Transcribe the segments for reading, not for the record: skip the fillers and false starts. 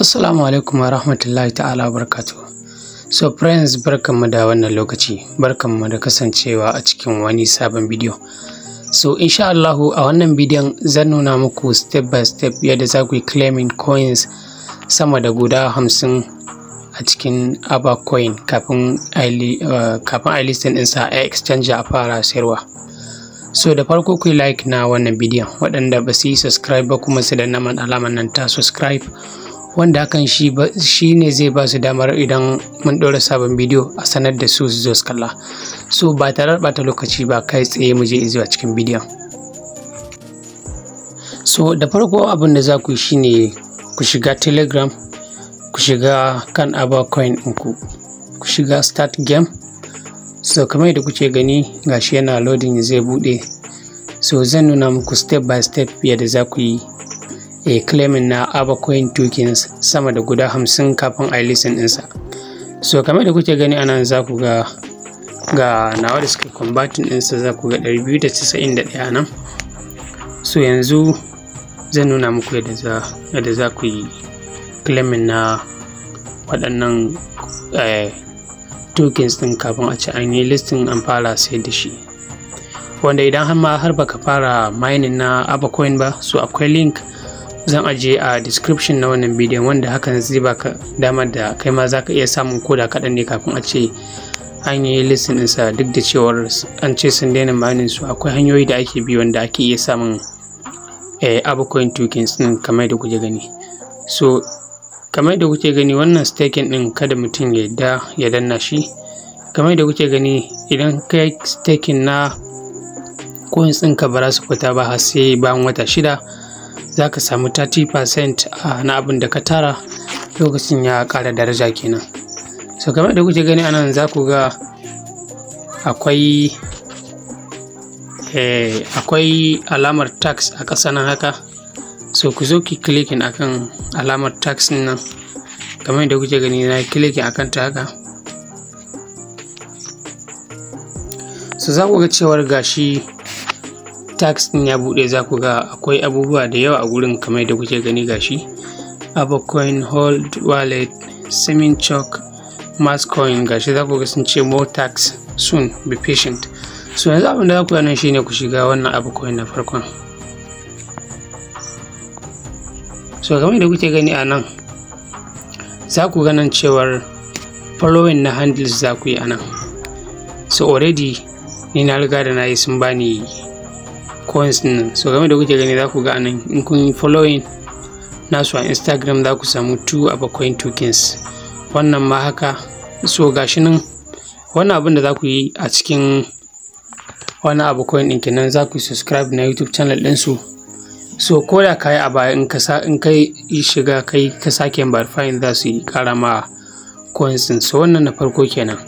Assalamu alaikum wa rahmatullahi ta'ala wa barakatuh. So friends, barkanmu da wannan lokaci, barkanmu da kasancewa a cikin wani sabon bidiyo. So insha Allahu a wannan bidiyon zan nuna muku step by step yadda za ku yi claiming coins sama da guda 50 a cikin Avacoin kafin a yi listing ɗinsa a exchange a fara sayarwa. So da farko ku yi like na wannan bidiyon, waɗanda ba su yi subscribe ba kuma su danna man alamar nan ta subscribe, wanda hakan shi ne zai ba su damar idan mun ɗora sabon bidiyo a sanar da su su zo su kalla. So ba tare da ɓata lokaci ba, kai tsaye mu je zuwa cikin bidiyon. So da farko abin da za ku yi shine ku shiga Telegram, ku shiga kan Avacoin ɗinku, ku shiga start game. So kamar yadda kuke gani, gashi yana loading zai buɗe. So zan nuna muku step by step yadda za ku yi a claiming na Avacoin tokens sama da guda 50 kafin a yi listing ɗinsa. So kamar da kuke gani anan, za ku ga ga nawa da suka converting ɗinsa, za ku ga 291 nan. So yanzu zan nuna muku yadda za ku yi claiming na waɗannan tokens ɗin kafin a ce an yi listing an fara sayar da shi. Wanda idan har ma har baka fara mining na Avacoin ba, so akwai link zan ajiye a description na wannan bidiyon, wanda hakan zai baka damar da kai ma za ka iya samun koda kaɗan ne kafin a ce an yi listing ɗinsa. Duk da cewar an ce sun daina mining su, akwai hanyoyi da ake bi wanda ake iya samun Avacoin tokens ɗin kamar yadda kuke gani. So kamar yadda kuke gani, wannan staking ɗin kada mutum ya yarda ya danna shi. Kamar yadda kuke gani, idan ka yi staking na coins ɗinka, ba za su fita ba har sai bayan wata 6. Za ka samu 30% na abin da ka tara lokacin ya ƙara daraja kenan. So kamar da kuke gani anan, za ku ga akwai alamar task a ƙasa nan haka. So ku zo ki clicking akan alamar task nan. Kamar yadda kuke gani, na clicking akan ta haka. So za ku ga cewar gashi task din ya buɗe. Za ku ga akwai abubuwa da yawa a gurin. Kamar yadda kuke gani, gashi Avacoin, hold wallet, Simin Chalk, Marscoin. Gashi za ku ga sun ce "More tasks soon, be patient." So yanzu abin da za ku yi nan shine ku shiga wannan Avacoin na farkon. So kamar yadda kuke gani a nan, za ku ga nan cewar following na handles za ku yi a nan. So already ni na riga da na yi, sun bani coins din nan. So game da kuke gani, za ku ga anan in kun yi following nasu a Instagram, za ku samu 2 Avacoin tokens. Wannan ma haka. So gashi nan, wannan abin da za ku yi a cikin wannan Avacoin ɗin kenan, za ku yi subscribe na YouTube channel ɗinsu. So ko da ka yi a baya, in ka sa in kai shiga kai ka sake verifying, za su yi ƙara ma coins ɗin. So wannan na farko kenan.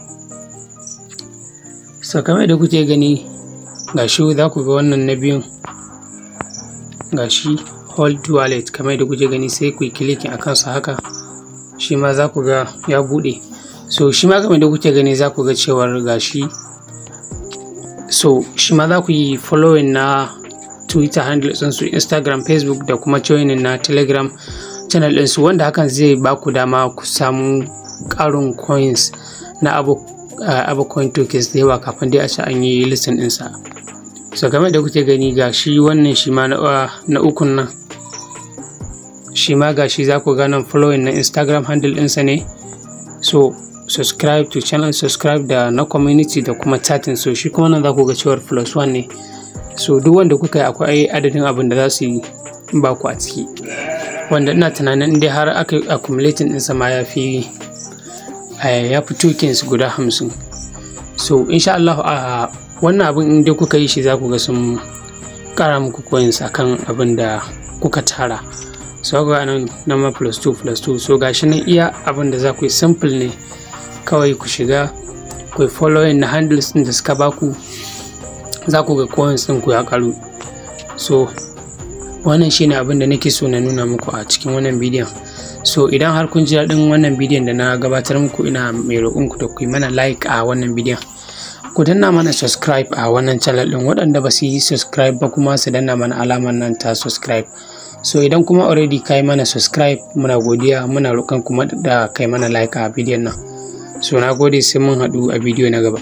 So kamar da kuke gani, gashi za ku ga wannan na biyun, gashi hold wallet. Kamar da kuke gani, sai ku yi clicking a kansa haka, shi ma za ku ga ya buɗe. So shi ma kamar da kuke gani, za ku ga cewar gashi. So shi ma za ku yi following na Twitter handle ɗinsu, Instagram, Facebook da kuma joining na Telegram channel ɗinsu, wanda hakan zai ba ku dama ku samu ƙarin coins na Avacoin tokens da yawa kafin dai a ce an yi listing ɗinsa. So kamar da kuke gani, ga shi wannan shi ma na ukun nan, shi ma ga shi za ku ga nan following na Instagram handle ɗinsa ne. So subscribe to channel, subscribe da na community da kuma chatting. So shi kuma nan za ku ga cewar plus one ne. So duk wanda kuka yi, akwai adadin abin da za su yi ba ku a ciki, wanda ina tunanin in dai har aka accumulating ɗinsa ma ya fi tokens guda 50. So insha Allah a wannan abin in dai kuka yi shi, za ku ga sun kara muku coins akan abin da kuka tara. So ga nan nan ma plus 2, plus 2. So gashi nan, iya abin da za ku yi simple ne, kawai ku shiga ku yi following na handles din da suka baku, za ku ga coins ɗin ku ya karu. So wannan shine abin da nake so na nuna muku a cikin wannan bidiyon. So idan har kun ji daɗin wannan bidiyon da na gabatar muku, ina mai roƙon ku da ku yi mana like a wannan bidiyon, ku danna mana subscribe a wannan channel ɗin. Waɗanda ba su yi subscribe ba kuma su danna mana alamar nan ta subscribe. So idan kuma already kai mana subscribe, muna godiya, muna roƙon kuma da kai mana like a bidiyon nan. So na gode, sai mun haɗu a bidiyo na gaba.